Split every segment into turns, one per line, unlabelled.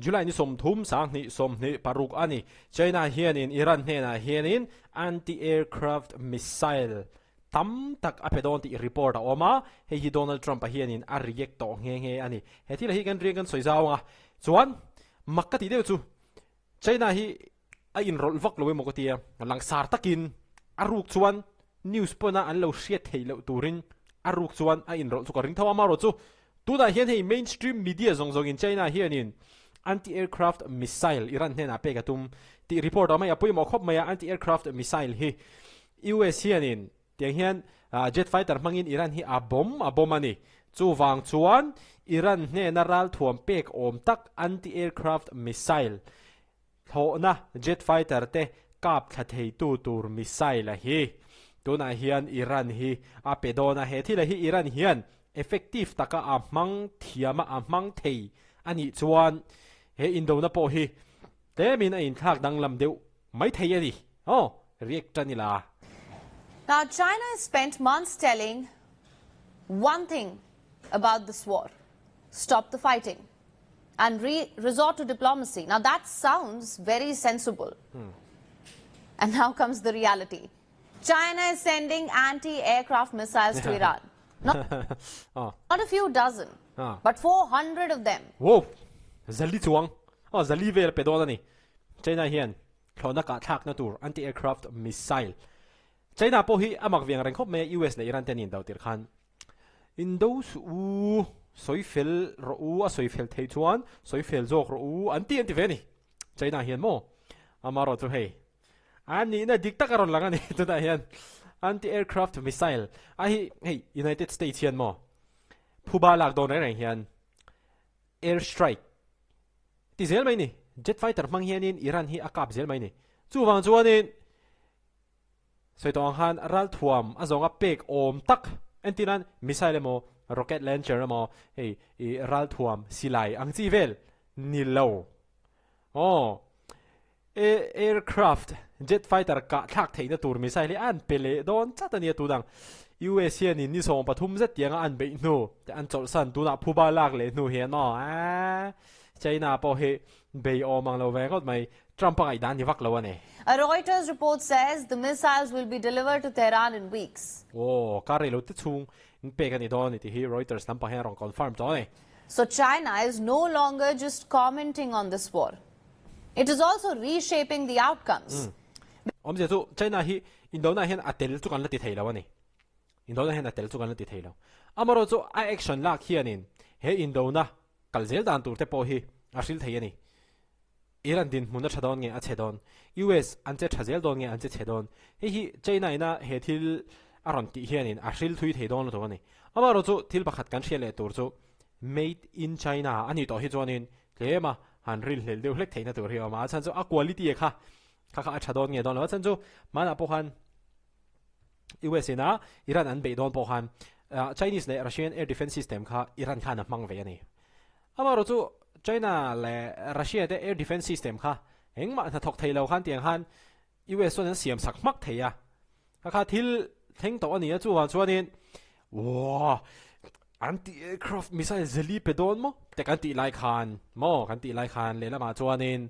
July ni 30 sang 20 paruk ani. China hianin Iran hnenah hianin anti-aircraft missile tam tak a pe dawn tih report a awm a, hei hi Donald Trump-a hianin a react tawh nghe nghe a ni. He thil hi kan riang kan sawi zau ang a, chuan mak ka tih deuh chu China hi a inrawlh vak lo emaw ka tia, langsar takin a ruk chuan news pawna an lo hriat theih loh turin a ruk chuan a inrawlh chu ka ring tho a, amaherawhchu tunah hian hei mainstream media zawng zawngin China hianin anti-aircraft missile Iran hnenah pek a tum tih report a awm a, a pawimawh khawp mai a, anti-aircraft missile hi US hianin tiang hian jet fighter hmangin Iran hi a bomb a bomb a ni. Chuvang chuan Iran hnena ralthuam pek awm tak anti-aircraft missile thlawhna jet fighter te kap thla theitu tur missile a hi. Tunah hian Iran hi a pe dawn a, he thil a hi Iran hian effective taka a hmang thiam a, a hmang thei a nih chuan he indona pawh hi tlemin a inthlak danglam deuh mai thei a ni. Aw, react tan ila.
Now, China has spent months telling one thing about this war. Stop the fighting and re resort to diplomacy. Now, that sounds very sensible. And now comes the reality. China is sending anti-aircraft missiles to Iran. Not, not a few dozen, but 400 of them.
Wow! Zali chuang. Oh, zali vel pe dawn ani. China hian thlawhna kah thlakna tur anti-aircraft missile. China pawh hi a mak ve ang reng khawp mai a, US leh Iran te an indo tirh khan indo suh u, sawi fel rawh u, a sawi fel theih chuan sawi fel zawk rawh u an ti an ti ve a ni. China hian maw? Amaherawh chu hei a nihna dik tak a rawn lang a ni tunah hian anti-aircraft missile a hi hei United States hian maw phuba lak dawn reng reng hian air strike ti zel mai ni. Jet fighter hmang hianin Iran hi a kap zel mai ni. Chuvang chuanin sawi tawh ang khan ralthuam a zawnga pek awm tak entinan missile emaw rocket launcher emaw hei i ralthuam silai ang chi vel ni lo. Aw aircraft jet fighter kah thlak theihna tur missile hi an pe leh dawn chat a nia tunang US hianin ni 13 zet tianga an beih hnu te an chawlhsan tunah phuba lak leh hnu hian aw aaa China pawh hi bei awm ang lo ve ngawt mai Trump a ngaihdan ni vak lo a ni.
A Reuters report says the missiles will be delivered to Tehran in weeks.
Aw, kar rei lo te chhung in pek a ni dawn a ni tih hi Reuters lampang hian a rawn confirm tawh a ni.
So China is no longer just commenting on this war. It is also reshaping the outcomes.
Awmzia chu China hi indona hian a tel chu kan la ti thei lo a ni. Indona hian a tel chu kan la ti thei lo. Amaherawhchu chu a action lak hianin he indona kal zel dan tur te pawh hi a hril thei a ni. Iran dinhmun a tha dawn nge a chhe dawn? US an che tha zel dawn nge an che chhe dawn? Hei hi China ina he thil a rawn tih hianin a hril thui thei dawn lutuk a ni. Amaherawhchu thil pakhat kan hriat leh tur chu Made in China a nih tawh hi chuanin tlem a han ril hlel deuh hlek theihna tur hi a awm a, a chhan chu a quality kha kha kha a tha dawn nge dawn lo. A chhan chu hmanah pawh khan US ina Iran an beih dawn pawh khan Chinese leh Russian air defense system kha Iran khan a hmang ve a ni. Amaherawh chu China leh Russia te air defense system kha engmah hnathawk thei lo khan tiang khan US chuan an siam sak hmak thei a, kha kha thil thleng tawh a ni a, chuvang chuanin Wah! Anti aircraft missile zeli pe dawn maw? Te kan tih lai khan maw kan tih lai khan lehlamah chuanin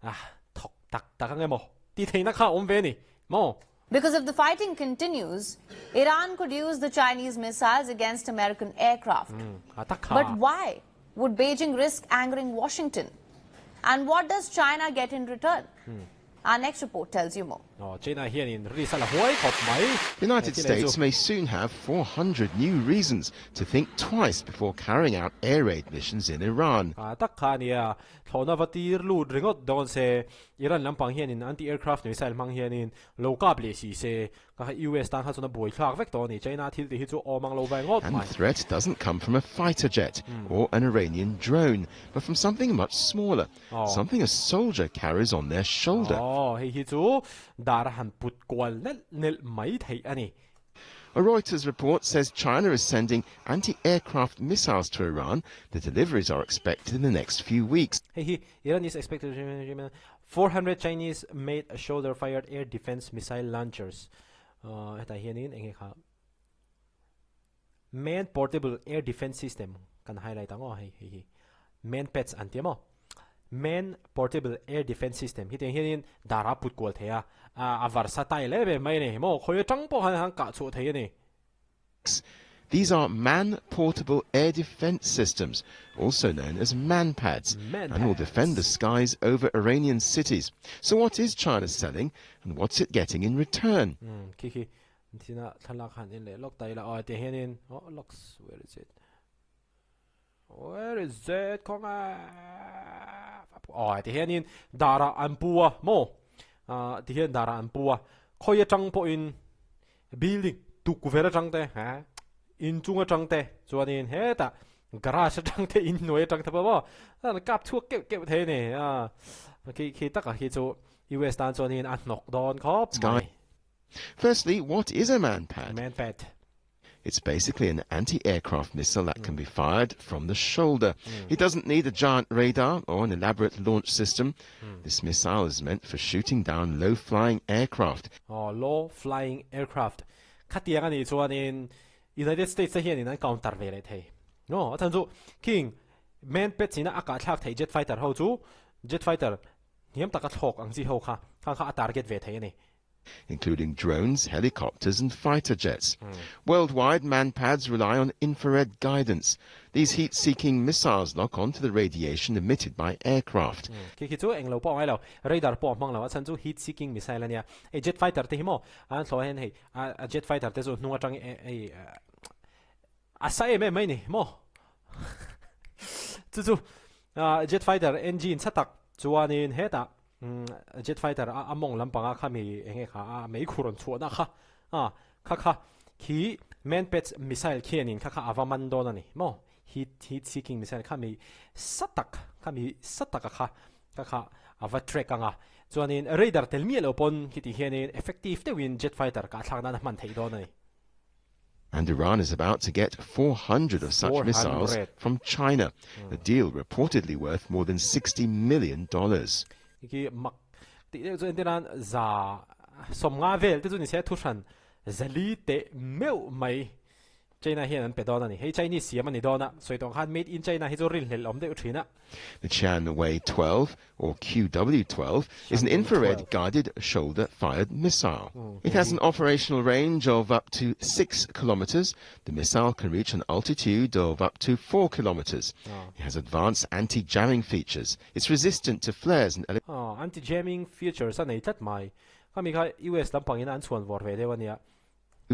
ah thawk tak tak ang emaw tih theihna kha a awm ve a ni maw?
Because if the fighting continues, Iran could use the Chinese missiles against American aircraft. But why would Beijing risk angering Washington? And what does China get in return? Our next report tells you more.
Oh, China hianin risk a la huai khawp mai.
United States may soon have 400 new reasons to think twice before carrying out air raid missions in Iran.
Tak kha ania thlawhna va tir lut ringawt dawn se Iran lampang hianin anti-aircraft missile hmang hianin lo kap leh si se ka kha US tan kha chuan a buai thlak vek tawh a ni. China thil tih hi chu awm ang lo ve ngawt
And
mai.
the threat doesn't come from a fighter jet or an Iranian drone, but from something much smaller, something a soldier carries on their shoulder.
Aw, hei hi chu dar a han put kual nelh nelh mai theih a ni.
A Reuters report says China is sending anti-aircraft missiles to Iran. The deliveries are expected in the next few weeks.
Hei hi Iran is expected to 400 Chinese-made shoulder-fired air defense missile launchers. Hetah hianin eng nge kha Man portable air defense system kan highlight ang aw hei hei hi MANPADS an ti a maw? Man Portable Air Defense System hi tiang hianin dar a put kual thei a, a versatile em em mai a ni. Maw khawi atang pawh khan han kah chhuah thei a ni.
These are man-portable air defense systems, also known as manpads, and will defend the skies over Iranian cities. So what is China selling and what's it getting in return?
Khi khi thina thlalak han en leh lawk ta ila aw tiang hianin oh looks where is it Where is it kawng a aw ti hianin darah an pu a maw ah ti hian darah an pu a khawi atang pawhin building tukverh atang te ha inchung atang te chuanin hetah garage atang te inhnuai atang te pawh maw an kap chhuak keuh keuh thei a ni a khi khi takah khi chu US tan chuanin a hnawk dawn khawp mai.
Firstly, what is a manpad?
Manpad.
It's basically an anti-aircraft missile that can be fired from the shoulder. Mm. It doesn't need a giant radar or an elaborate launch system. Mm. This missile is meant for shooting down low-flying aircraft.
Oh, low-flying aircraft. Khatiang ani chuan in United States te hian in an counter ve leh thei. No, a chan chu king manpad china aka thlak thei jet fighter ho chu jet fighter hniam taka thlawk ang chi ho kha kha kha a target ve thei ani.
including drones, helicopters and fighter jets. Mm. Worldwide, manpads rely on infrared guidance. These heat-seeking missiles lock onto the radiation emitted by aircraft.
Khi khi chu englo pawh ngai lo radar pawh hmang lo a chhan chu heat seeking missile ania hei jet fighter te hi maw an thlawh hian hei a jet fighter te chu hnung atang hei a sa em em mai ni maw chu chu jet fighter engine chha tak chuanin hetah Jet fighter a a mawng lampanga khami eng nge kha a meikhur rawn chhuahna kha a kha kha khi manpads missile khianin kha kha a va man dawn a ni maw heat heat seeking missile khami sa tak khami sa taka kha kha kha a va track anga chuanin radar tel miah lo pawn khiti hianin effective deuhin jet fighter kah thlak nan a hman theih dawn a ni.
And Iran is about to get 400 of such missiles from China, a deal reportedly worth more than $60 million.
Khi mak tih deuh chu entirnan za sawmnga vel te chu ni se thu hran zali teh meuh mai China hian an pe dawn a ni. Hei Chinese siam a ni dawn a, sawi tawng khan made in China hi chu rinhlelh awm deuh thin a.
The Qianwei 12 or QW-12, is an infrared-guided shoulder-fired missile. Mm. It has an operational range of up to 6 kilometers. The missile can reach an altitude of up to 4 kilometers. Oh. It has advanced anti-jamming features. It's resistant to flares and...
Oh, anti-jamming features a nei tlat mai. Khami kha US lampangin an chhuan vawr ve deuh ania.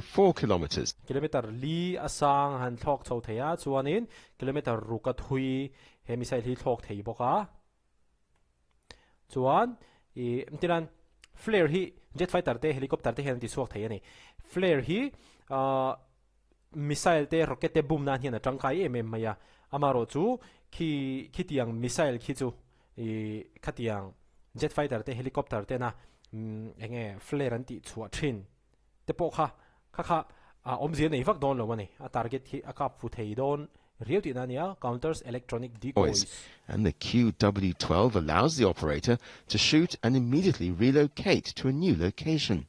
4 kilometres.
Kilometre li a sang han thlawk chho thei a, chuanin kilometre ruk a thui he missile hi thlawk thei bawk a. Chuan ih engtinan flare hi jet fighter te helicopter te hian an ti chhuak thei a ni. Flare hi ahh missile te rocket te bum nan hian a tangkai em em mai a, amaherawh chu khi khitiang missile khi chu ih khatiang jet fighter te helicopter tena eng nge flare an tih chhuah thin te pawh kha kha kha a awmzia nei vak dawn lo a ni. A target hi a kap fu thei dawn riau tihna a ni a, counters electronic decoys.
And the QW12 allows the operator to shoot and immediately relocate to a new location.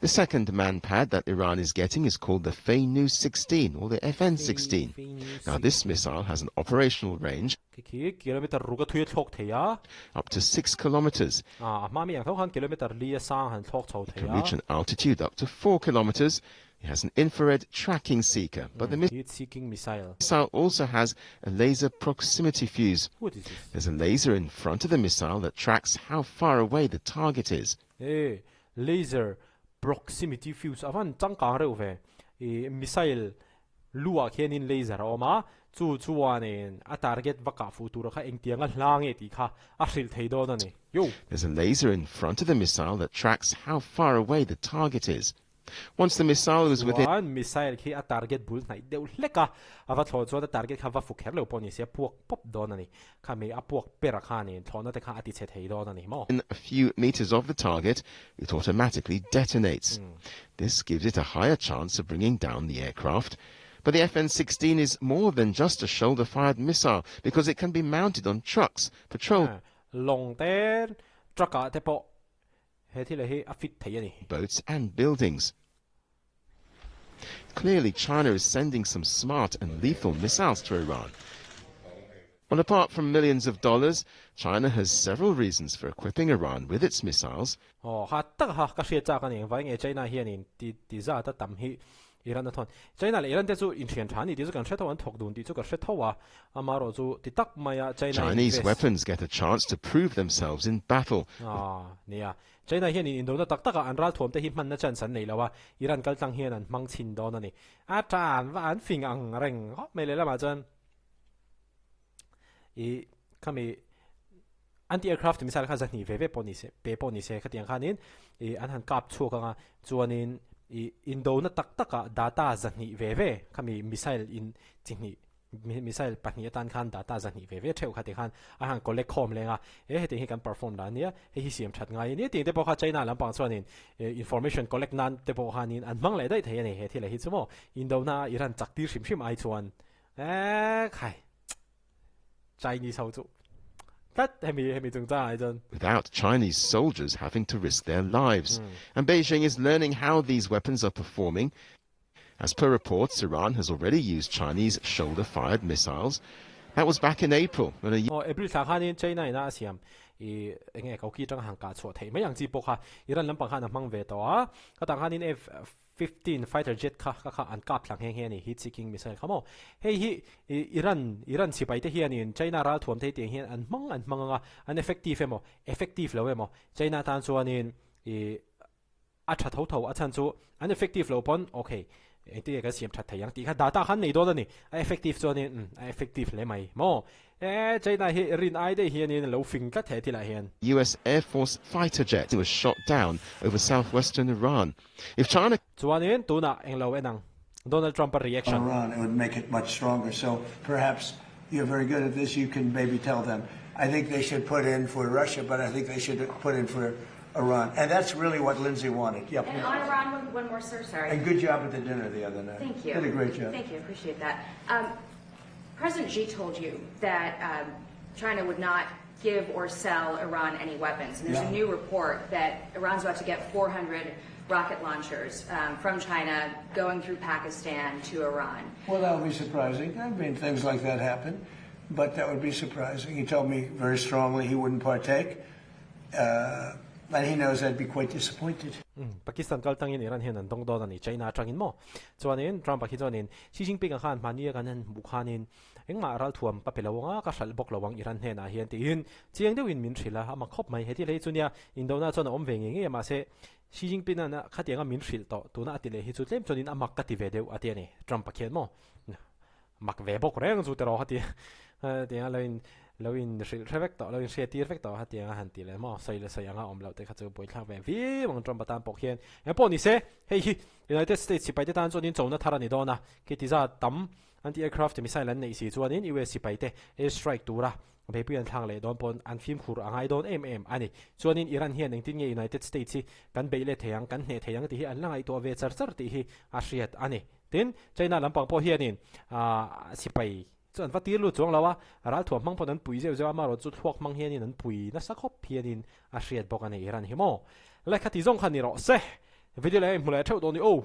The second manpad that Iran is getting is called the Feinu 16 or the FN-16. Now this missile has an operational range
Khi khi kilometer ruk a thui a thlawk thei a.
Up to 6 kilometers.
A hma mi ang tho khan kilometer li a sang han thlawk chho
It
thei
can
a.
reach an altitude up to 4 kilometers. It has an infrared tracking seeker, but the
Heat seeking missile.
missile also has a laser proximity fuse.
What is this?
There's a laser in front of the missile that tracks how far away the target is.
E, laser proximity fuse a van changkang reuh ve. I missile Lu ah khianin laser a awm a, chu chuanin a target va kah fuh tura kha engtiang a hla nge tih kha a hrilh thei dawn a ni. Yo!
There's a laser in front of the missile that tracks how far away the target is. Once the missile is within.
Chuan missile khi a target bul hnaih deuh hlek a, a va thlawh chuan a target kha va fu kher lo pawh ni se a puak pawp dawn a ni. Khami a puak per a khanin thlawhna te kha a ti chhe thei dawn a ni maw?
A few meters of the target, it automatically detonates. This gives it a higher chance of bringing down the aircraft. But the FN-16 is more than just a shoulder-fired missile because it can be mounted on trucks, patrol
Lawng te, truck ah te pawh he thil hi a fit thei a ni.
boats and buildings. Clearly, China is sending some smart and lethal missiles to Iran. Well, apart from millions of dollars, China has several reasons for equipping Iran with its missiles.
Aw, ha tak ha ka hriat chak a ni. Engvai nge China hianin ti ti zat a tam hi Iran a thawn. China leh Iran te chu inthian tha a ni tih chu kan hre tho, an thawk dun tih chu ka hre tho a. Amaherawh chu ti tak maia China
Chinese
invest.
weapons get a chance to prove themselves in battle.
Aw, nia. China hianin indona tak takah an ralthuam te hi hmanna chance an nei lo a, Iran kaltlang hian an hmang chhin dawn a ni. A tan va an fing ang reng khawp mai lehlamah chuan i khami anti-aircraft missile kha zahnih ve ve pawh ni se pe pawh ni se khatiang khanin i an han kap chhuak anga chuanin i indona tak takah data zahnih ve ve khami missile in chi hnih missile pahnih atan khan data zahnih ve ve theuh kha ti khan a han collect khawm leng a he hetiang hi kan perform dan ania hei hi siam that ngai ania tih te pawh kha China lampang chuanin information collect nan te pawh khanin an hmang leh daih thei a ni he thil ah hi chu maw indona Iran chak tir hrim hrim ai chuan e khai Chinese ho chu tlat hemi hemi chungchang ah hi chuan.
Without Chinese soldiers having to risk their lives. And Beijing is learning how these weapons are performing. As per reports, Iran has already used Chinese shoulder-fired missiles. That was back in April when a
Aw, April thla khanin China ina a siam i enge koki atanga han kah chhuah theih mai ang chi pawh kha Iran lampang khan a hmang ve tawh a, ka tang khanin F-15 fighter jet kha ka kha an kap thla nghe nghe a ni, heat seeking missile kha maw. Hei hi Iran Iran sipai te hianin China ralthuam thei tiang hian an hmang an hmang anga an effective emaw effective lo emaw China tan chuanin i A tha tho tho, a chhan chu an effective lo pawn ok engtin nge kan siam that thei ang tih kha data khan nei dawn a ni. A effective chuanin umm a effective hle mai maw? E China hi rin ai daih hianin a lo fing tlat he thilah hian.
US Air Force fighter jet was shot down over southwestern Iran. If China.
Chuanin tunah englo en ang Donald Trump-a reaction.
Iran, it would make it much stronger. So perhaps you're very good at this, you can maybe tell them. I think they should put in for Russia, but I think they should put in for Iran. And that's really what Lindsey wanted. Yep.
And on Iran, one, one more, sir, sorry.
And good job at the dinner the other night.
Thank you.
Did a great job.
Thank you, appreciate that. Um, President Xi told you that um, China would not give or sell Iran any weapons. And there's
Yeah.
a new report that Iran's about to get 400 rocket launchers um, from China going through Pakistan to Iran.
Well, that would be surprising. I mean, things like that happen, but that would be surprising. He told me very strongly he wouldn't partake, uh, and he knows I'd be quite disappointed.
Pakistan kal tangin Iran hian an dawng dawn a ni, China atangin maw? Chuanin Trump-a khi chuanin Xi Jinping-a khan hmani a kan han hmuh khanin engmah ralthuam ka pe lo ang a, ka hralh bawk lo ang Iran hnenah hian tiin chiang deuhin min hrilh a, a mak khawp mai. Heti hlei chu nia indona chuan a awm ve ngei ngei a, mahse Xi Jinping-a'n khatianga min hrilh tawh tuna a ti leh hi chu tlem chuanin a mak ka ti ve deuh a ti a ni. Trump-a khian maw mak ve bawk reng chu tiraw hati tianga lo in lo in hrilh hre vek tawh lo in hriat tir vek tawh hatianga han ti leh maw sawi leh sawi anga awm loh te kha chu buaithlak ve viau ang Trump-a tan pawh khian engpawh ni se hei hi United States sipai te tan chuanin chona thar a ni dawn a khiti zat tam anti-aircraft missile an neih si chuanin US sipai te air strike tura Beipui an thlang leh dawn pawn an fimkhur a ngai dawn em em a ni. Chuanin Iran hian engtin nge United States hi kan beih let thei ang, kan hneh thei ang tih hi an la ngaihtuah ve char char tih hi a hriat a ni. Tin, China lampang pawh hianin sipai chu an va tir lut chuang lo a, ralthuam hmang pawn an pui zeuh zeuh a, amaherawhchu chu thluak hmang hianin an pui nasa khawp hianin a hriat bawk a ni Iran hi maw. Lehkha ti zawng kha ni rawh se. Video leh a inhmu leh theuh dawn ni aw.